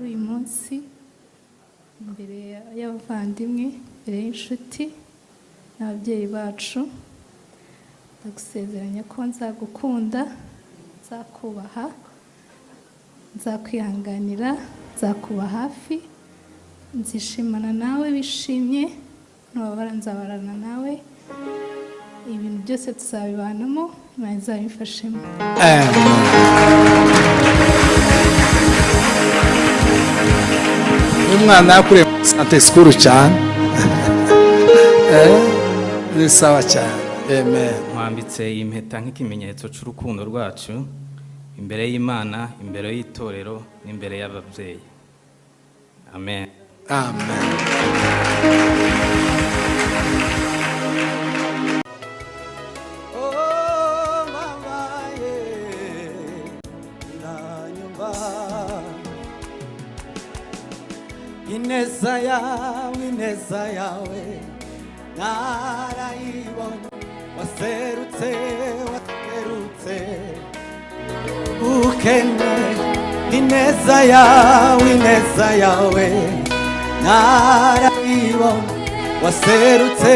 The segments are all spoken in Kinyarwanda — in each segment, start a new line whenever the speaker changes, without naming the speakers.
Kuri uyu munsi, imbere y'abavandimwe, imbere y'inshuti n'ababyeyi bacu, ndagusezeranya ko nzagukunda, nzakubaha, nzakwihanganira, nzakuba hafi, nzishimana nawe wishimye, nubabara nzabarana nawe. Ibintu byose tuzabibanamo, Imana izabimfashemo.
Amen. Uyu mwana yakuriye muri Sunday school cyane. Ni sawa cyane, amen.
Nkwambitse iyi mpeta nk'ikimenyetso cy'urukundo rwacu imbere y'Imana, imbere y'itorero n'imbere y'ababyeyi. Amen.
Amen.
Oh mama ye, uranyumva. Ineza yawe, ineza yawe narayibonye. Waserutse, waserutse ukene. Ineza yawe, ineza yawe narayibonye. Waserutse,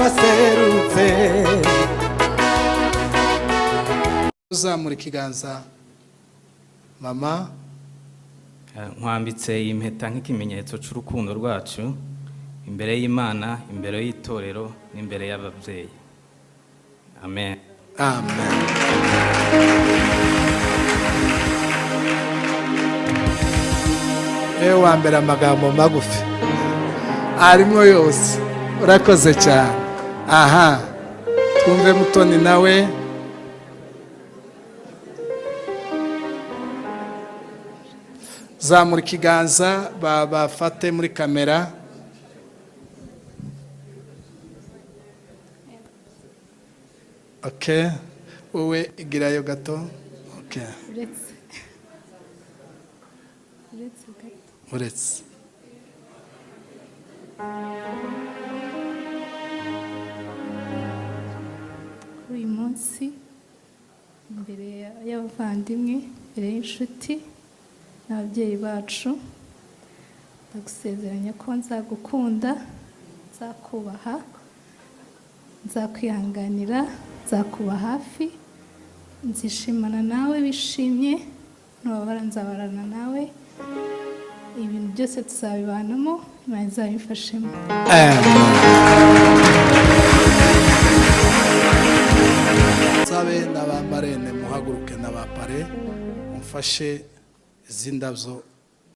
waserutse.
Uzamura ikiganza, mama.
Nkwambitse iyi mpeta nk'ikimenyetso cy'urukundo rwacu imbere y'Imana, imbere y'itorero n'imbere y'ababyeyi. Amen.
Amen. Ewe wa mbere, amagambo magufi arimo yose, urakoze cyane. Aha twumve Mutoni nawe. Zamura ikiganza, bafate muri kamera. Okay, wowe igirayo gato, okay.
Uretse, uretse gato.
Uretse.
Kuri uyu munsi, imbere y'abavandimwe, imbere y'inshuti n'ababyeyi bacu, ndagusezeranya ko nzagukunda, nzakubaha, nzakwihanganira, nzakuba hafi, nzishimana nawe wishimye, nubabara nzabarana nawe. Ibintu byose tuzabibanamo, Imana izabimfashemo.
Amen. Nsabe n'aba marraine muhaguruke n'aba parrain, mufashe izi ndabyo.